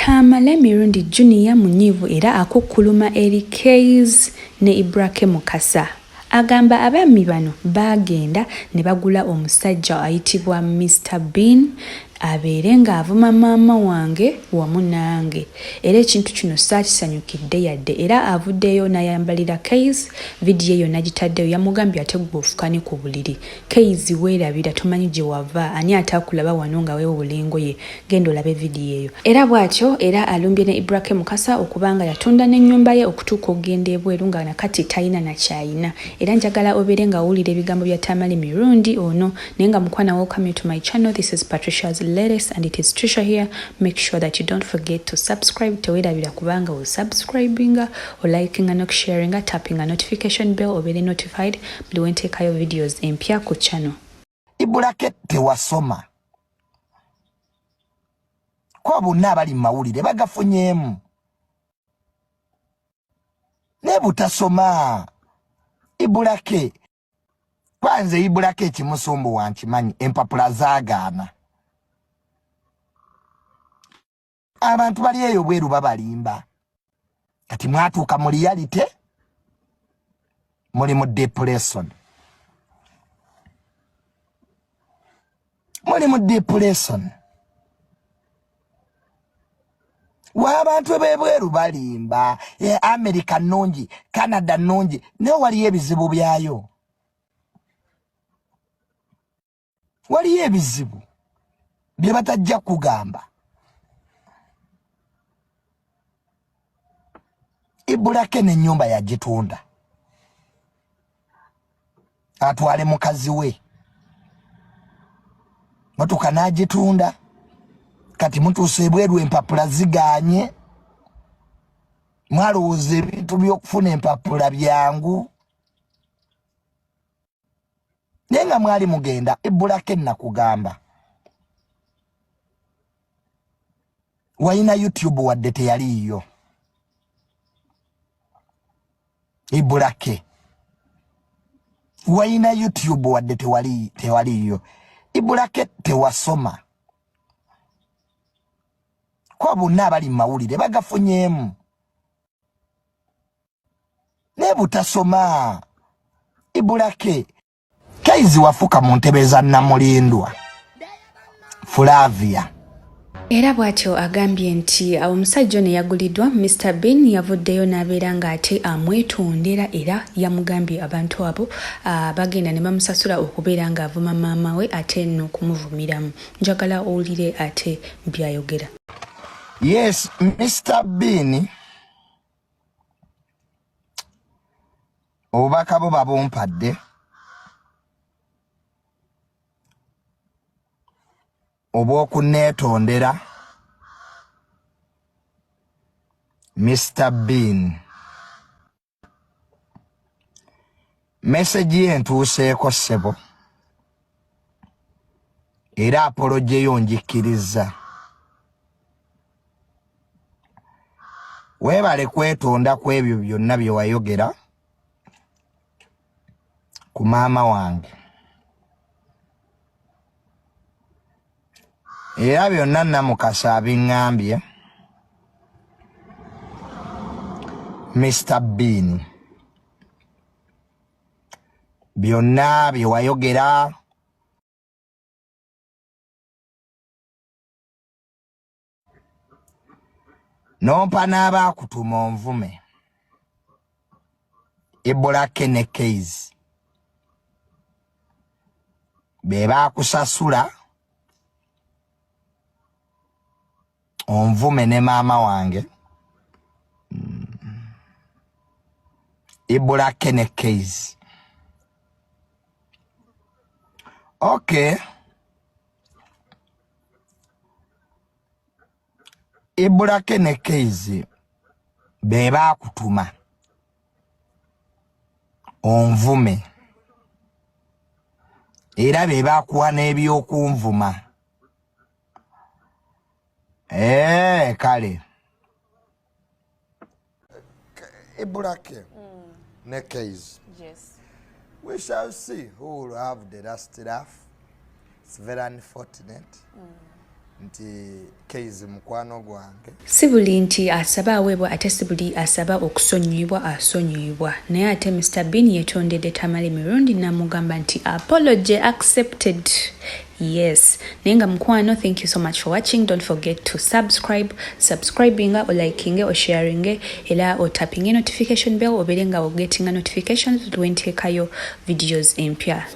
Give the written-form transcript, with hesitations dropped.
Tamale Mirundi Junior munyiivu era akukkuluma eri Kayz ne Ibrake Mukasa. Agamba abaami bano baagenda ne bagula omusajja ayitibwa Mister Bean abeere ng'avuma maama wange wamu nange era ekintu kino saakisanyukidde yadde era avuddeyo n'ayambalira Kayz vidiyo eyo nagitaddeyo yamugambye ate ggwe ofukane ku buliri Kayz weerabira tomanyi gye wava ani ataakulaba wano nga weewuula engoye Genda olabe vidiyo eyo. Era bwatyo era alumbye ne Ibrake Mukasa okuba nga yatunda n'ennyumba ye okutuuka okugenda ebweru nga nakati talina na ky'alina. Era njagala obeere nga owulira ebigambo bya Tamale Mirundi ono naye nga mukwana welcome you to my channel. This is Patricia's latest and it is Trisha here. Make sure that you don't forget to subscribe. Tewerabira kubanga osubscribinga, olikinga n'okusharinga, tappinga notification bell obeere notified buli wenteekayo videos empya ku channel. Ibulake tewasoma kuba bonna abali mu mawulire bagafunyeemu naye butasoma. Ibulake kwanze Ibulake ekimusumbuwa nkimanyi, empapula zaagaana. Abantu bali eyo bweru babalimba, kati mwatuuka mu reality muli mu depression, muli mu depression. Waabantu bebweru balimba, e America nnungi, Canada nnungi, naye waliyo ebizibu byayo, waliyo ebizibu bye batajja kugamba. Ibulake n'ennyumba yagitunda atwale mukazi we, motoka n'agitunda. Kati mutuuse ebweru empapula ziganye, mwalowooza ebintu by'okufuna empapula byangu, naye nga mwali mugenda. Ibulake nakugamba walina YouTube wadde teyaliiyo. Ibulake walina YouTube wadde tewaliiyo. Ibulake tewasoma kuba bonna abali mu mawulire bagafunyeemu naye butasoma. Ibulake Kaizi wafuka mu ntebe za Namulindwa Flavia. Era bw'atyo agambye nti omusajja ono eyaguliddwa Mister Bean yavuddeyo n'abeera ng'ate amwetondera era yamugambye abantu abo bagenda ne bamusasula okubeera ng'avuma maama we ate n'okumuvumiramu. Njagala owulire ate by'ayogera. Yes, Mister Bean obubaka bwo babumpadde obw'okuneetondera Mister Bean. Message ye ntuuseeko ssebo, era apology yo njikkirizza. Weebale kwetonda ku ebyo byonna bye wayogera ku maama wange, era byonna Namukasa abiŋŋambye. Mister Bean, byonna bye wayogera nompa n'abaakutuma onvume Ibulake ne Kayz be baakusasula onvume ne maama wange Ibulake ne Kayz. Okay, Ibulake ne Kayz be baakutuma onvume, era be baakuwa n'ebyokunvuma. Kale Ibulake ne Kayz. Yes. We shall see who will have the last laugh. It's very unfortunate. Nti Kayz mukwano gwange. Si buli nti asaba aweebwa ate si buli asaba okusonyiyibwa asonyiyibwa. Naye ate Mister Bean yetondedde Tamale Mirundi namugamba nti apology accepted. Yes. Naye nga mukwano, thank you so much for watching. Don't forget to subscribe. Subscribinga, olikinge, osharinge, era otappinge notification bell obeere nga ogetinga notifications lwenteekayo videos empya.